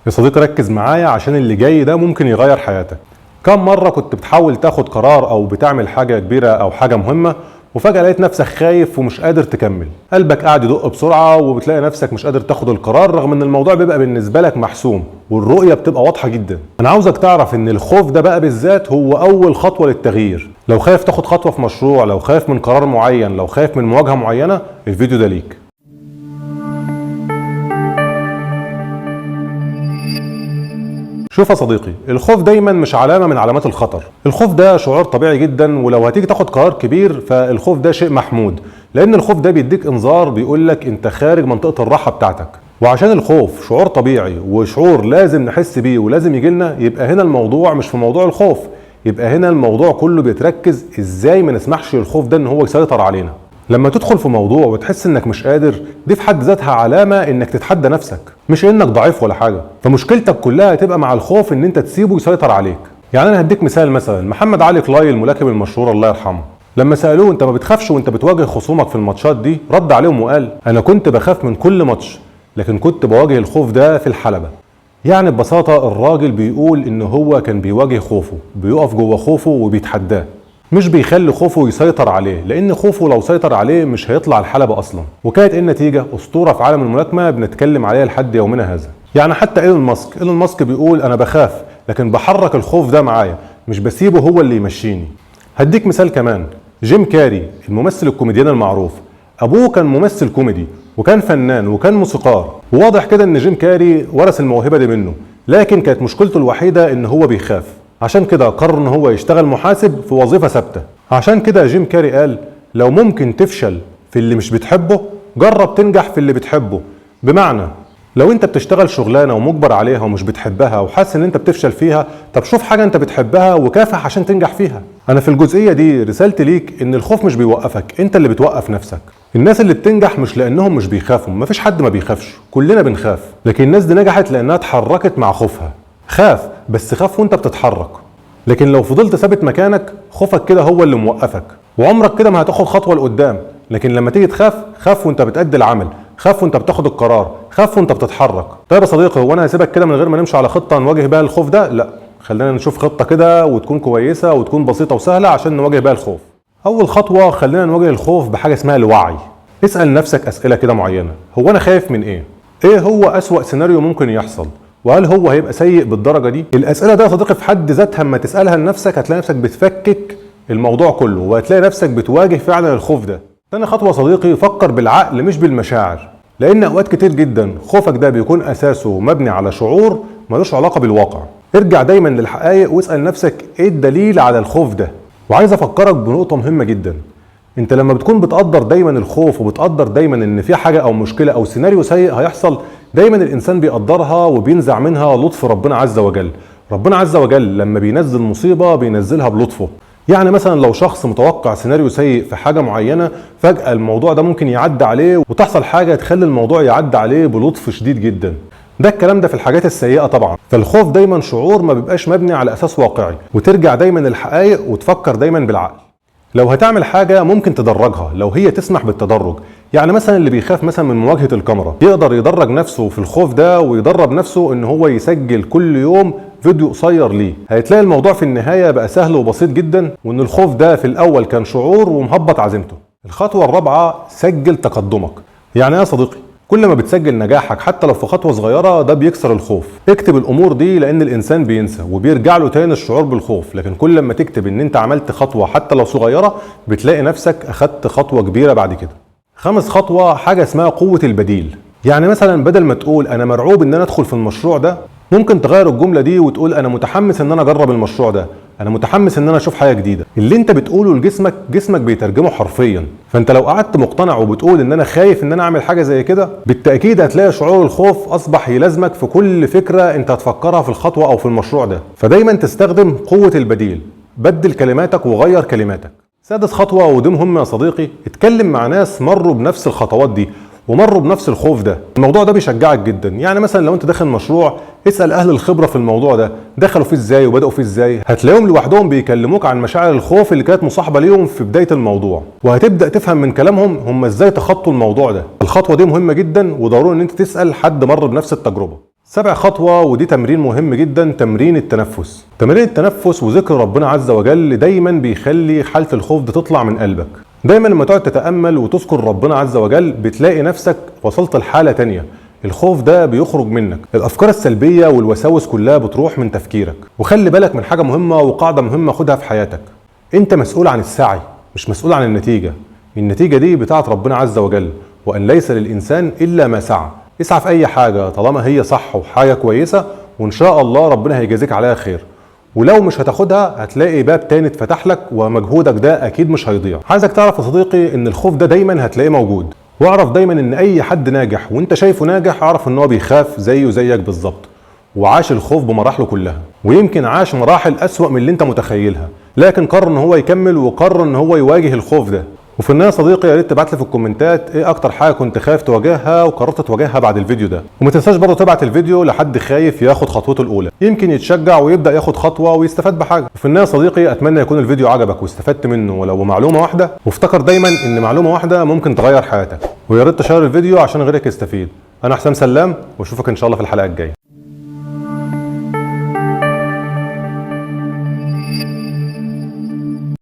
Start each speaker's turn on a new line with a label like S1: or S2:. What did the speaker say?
S1: يا صديقي ركز معايا عشان اللي جاي ده ممكن يغير حياتك. كم مرة كنت بتحاول تاخد قرار او بتعمل حاجة كبيرة او حاجة مهمة وفجأة لقيت نفسك خايف ومش قادر تكمل، قلبك قاعد يدق بسرعة وبتلاقي نفسك مش قادر تاخد القرار رغم ان الموضوع بيبقى بالنسبة لك محسوم والرؤية بتبقى واضحة جدا. انا عاوزك تعرف ان الخوف ده بقى بالذات هو اول خطوة للتغيير. لو خايف تاخد خطوة في مشروع، لو خايف من قرار معين، لو خايف من مواجهة معينة، الفيديو ده ليك. شوف يا صديقي، الخوف دايما مش علامة من علامات الخطر. الخوف ده شعور طبيعي جدا، ولو هتيجي تاخد قرار كبير فالخوف ده شيء محمود، لان الخوف ده بيديك انذار بيقولك انت خارج منطقة الراحة بتاعتك. وعشان الخوف شعور طبيعي وشعور لازم نحس بيه ولازم يجيلنا، يبقى هنا الموضوع مش في موضوع الخوف، يبقى هنا الموضوع كله بيتركز ازاي ما نسمحش للخوف ده ان هو يسيطر علينا. لما تدخل في موضوع وتحس انك مش قادر، دي في حد ذاتها علامة انك تتحدى نفسك، مش انك ضعيف ولا حاجة. فمشكلتك كلها هتبقى مع الخوف ان انت تسيبه يسيطر عليك. يعني انا هديك مثال، مثلا محمد علي كلاي الملاكم المشهور الله يرحمه، لما سألوه انت ما بتخافش وانت بتواجه خصومك في الماتشات دي، رد عليهم وقال انا كنت بخاف من كل ماتش، لكن كنت بواجه الخوف ده في الحلبة. يعني ببساطة الراجل بيقول ان هو كان بيواجه خوفه، بيقف جوه خوفه وبيتحداه، مش بيخلي خوفه يسيطر عليه، لان خوفه لو سيطر عليه مش هيطلع الحلبة اصلا. وكانت ايه النتيجة؟ اسطورة في عالم الملاكمة بنتكلم عليها لحد يومنا هذا. يعني حتى ايلون ماسك بيقول انا بخاف لكن بحرك الخوف ده معايا، مش بسيبه هو اللي يمشيني. هديك مثال كمان، جيم كاري الممثل الكوميديان المعروف، ابوه كان ممثل كوميدي وكان فنان وكان موسيقار، وواضح كده ان جيم كاري ورث الموهبة دي منه، لكن كانت مشكلته الوحيدة ان هو بيخاف. عشان كده قرر ان هو يشتغل محاسب في وظيفة ثابتة. عشان كده جيم كاري قال لو ممكن تفشل في اللي مش بتحبه جرب تنجح في اللي بتحبه. بمعنى لو انت بتشتغل شغلانة ومجبر عليها ومش بتحبها وحاسس ان انت بتفشل فيها، طب شوف حاجة انت بتحبها وكافح عشان تنجح فيها. انا في الجزئية دي رسالتي ليك ان الخوف مش بيوقفك، انت اللي بتوقف نفسك. الناس اللي بتنجح مش لانهم مش بيخافوا، مفيش حد ما بيخافش، كلنا بنخاف، لكن الناس دي نجحت لانها اتحركت مع خوفها. خاف، بس خاف وانت بتتحرك. لكن لو فضلت ثابت مكانك خوفك كده هو اللي موقفك، وعمرك كده ما هتاخد خطوة لقدام. لكن لما تيجي تخاف، خاف وانت بتأدي العمل، خاف وانت بتاخد القرار، خاف وانت بتتحرك. طيب يا صديقي، هو انا هسيبك كده من غير ما نمشي على خطه نواجه بيها الخوف ده؟ لا، خلينا نشوف خطه كده وتكون كويسة وتكون بسيطة وسهلة عشان نواجه بيها الخوف. اول خطوة، خلينا نواجه الخوف بحاجة اسمها الوعي. اسال نفسك اسئلة كده معينة، هو انا خايف من ايه؟ ايه هو اسوأ سيناريو ممكن يحصل؟ وهل هو هيبقى سيء بالدرجة دي؟ الاسئلة ده يا صديقي في حد ذاتها اما تسالها لنفسك هتلاقي نفسك بتفكك الموضوع كله، وهتلاقي نفسك بتواجه فعلا الخوف ده. تاني خطوة يا صديقي، فكر بالعقل مش بالمشاعر، لان اوقات كتير جدا خوفك ده بيكون اساسه مبني على شعور ملوش علاقة بالواقع. ارجع دايما للحقائق واسال نفسك ايه الدليل على الخوف ده. وعايز افكرك بنقطة مهمة جدا، انت لما بتكون بتقدر دايما الخوف وبتقدر دايما ان في حاجة او مشكلة او سيناريو سيء هيحصل، دايما الانسان بيقدرها وبينزع منها لطف ربنا عز وجل. ربنا عز وجل لما بينزل مصيبة بينزلها بلطفه. يعني مثلا لو شخص متوقع سيناريو سيء في حاجة معينة، فجاة الموضوع ده ممكن يعدي عليه وتحصل حاجة تخلي الموضوع يعدي عليه بلطف شديد جدا. ده الكلام ده في الحاجات السيئة طبعا. فالخوف دايما شعور ما بيبقاش مبني على اساس واقعي، وترجع دايما للحقائق وتفكر دايما بالعقل. لو هتعمل حاجة ممكن تدرجها لو هي تسمح بالتدرج. يعني مثلا اللي بيخاف مثلا من مواجهة الكاميرا يقدر يدرج نفسه في الخوف ده ويدرب نفسه ان هو يسجل كل يوم فيديو قصير ليه. هتلاقي الموضوع في النهاية بقى سهل وبسيط جدا، وان الخوف ده في الاول كان شعور ومهبط عزيمته. الخطوة الرابعة، سجل تقدمك. يعني ايه يا صديقي؟ كل ما بتسجل نجاحك حتى لو في خطوة صغيرة ده بيكسر الخوف. اكتب الامور دي لان الانسان بينسى وبيرجع له تاني الشعور بالخوف، لكن كل ما تكتب ان انت عملت خطوة حتى لو صغيرة بتلاقي نفسك اخدت خطوة كبيرة بعد كده. خامس خطوة، حاجة اسمها قوة البديل. يعني مثلا بدل ما تقول انا مرعوب ان انا ادخل في المشروع ده، ممكن تغير الجملة دي وتقول انا متحمس ان انا اجرب المشروع ده، انا متحمس ان انا اشوف حاجة جديدة. اللي انت بتقوله لجسمك جسمك بيترجمه حرفيا. فانت لو قعدت مقتنع وبتقول ان انا خايف ان انا اعمل حاجة زي كده، بالتاكيد هتلاقي شعور الخوف اصبح يلازمك في كل فكرة انت هتفكرها في الخطوة او في المشروع ده. فدايما تستخدم قوة البديل، بدل كلماتك وغير كلماتك. سادس خطوة، ودي مهمة يا صديقي، اتكلم مع ناس مروا بنفس الخطوات دي ومروا بنفس الخوف ده. الموضوع ده بيشجعك جدا. يعني مثلا لو انت داخل مشروع اسأل اهل الخبرة في الموضوع ده، دخلوا فيه ازاي وبدأوا فيه ازاي. هتلاقيهم لوحدهم بيكلموك عن مشاعر الخوف اللي كانت مصاحبة ليهم في بداية الموضوع، وهتبدأ تفهم من كلامهم هم ازاي تخطوا الموضوع ده. الخطوة دي مهمة جدا وضروري ان انت تسأل حد مر بنفس التجربة. سابع خطوة، ودي تمرين مهم جدا، تمرين التنفس. تمرين التنفس وذكر ربنا عز وجل دايما بيخلي حالة الخوف دي تطلع من قلبك. دايما لما تقعد تتأمل وتذكر ربنا عز وجل بتلاقي نفسك وصلت لحالة تانية، الخوف ده بيخرج منك، الأفكار السلبية والوساوس كلها بتروح من تفكيرك. وخلي بالك من حاجة مهمة وقاعدة مهمة خدها في حياتك، انت مسؤول عن السعي مش مسؤول عن النتيجة. النتيجة دي بتاعت ربنا عز وجل، وأن ليس للإنسان إلا ما سعى. اسعى في أي حاجة طالما هي صح وحاجة كويسة، وإن شاء الله ربنا هيجازيك عليها خير. ولو مش هتاخدها هتلاقي باب تاني اتفتح لك، ومجهودك ده أكيد مش هيضيع. عايزك تعرف يا صديقي إن الخوف ده دايما هتلاقيه موجود، واعرف دايما إن أي حد ناجح وإنت شايفه ناجح اعرف إن هو بيخاف زيه زيك بالظبط، وعاش الخوف بمراحله كلها، ويمكن عاش مراحل أسوأ من اللي انت متخيلها، لكن قرر ان هو يكمل وقرر ان هو يواجه الخوف ده. وفي النهاية يا صديقي يا ريت تبعت لي في الكومنتات ايه اكتر حاجة كنت خايف تواجهها وقررت تواجهها بعد الفيديو ده. وما تنساش برضه تبعت الفيديو لحد خايف ياخد خطوته الاولى، يمكن يتشجع ويبدا ياخد خطوة ويستفاد بحاجة. وفي النهاية يا صديقي اتمنى يكون الفيديو عجبك واستفدت منه ولو بمعلومة واحدة، وافتكر دايما ان معلومة واحدة ممكن تغير حياتك. ويا ريت تشير الفيديو عشان غيرك يستفيد. انا حسام سلام، واشوفك ان شاء الله في الحلقة الجاية.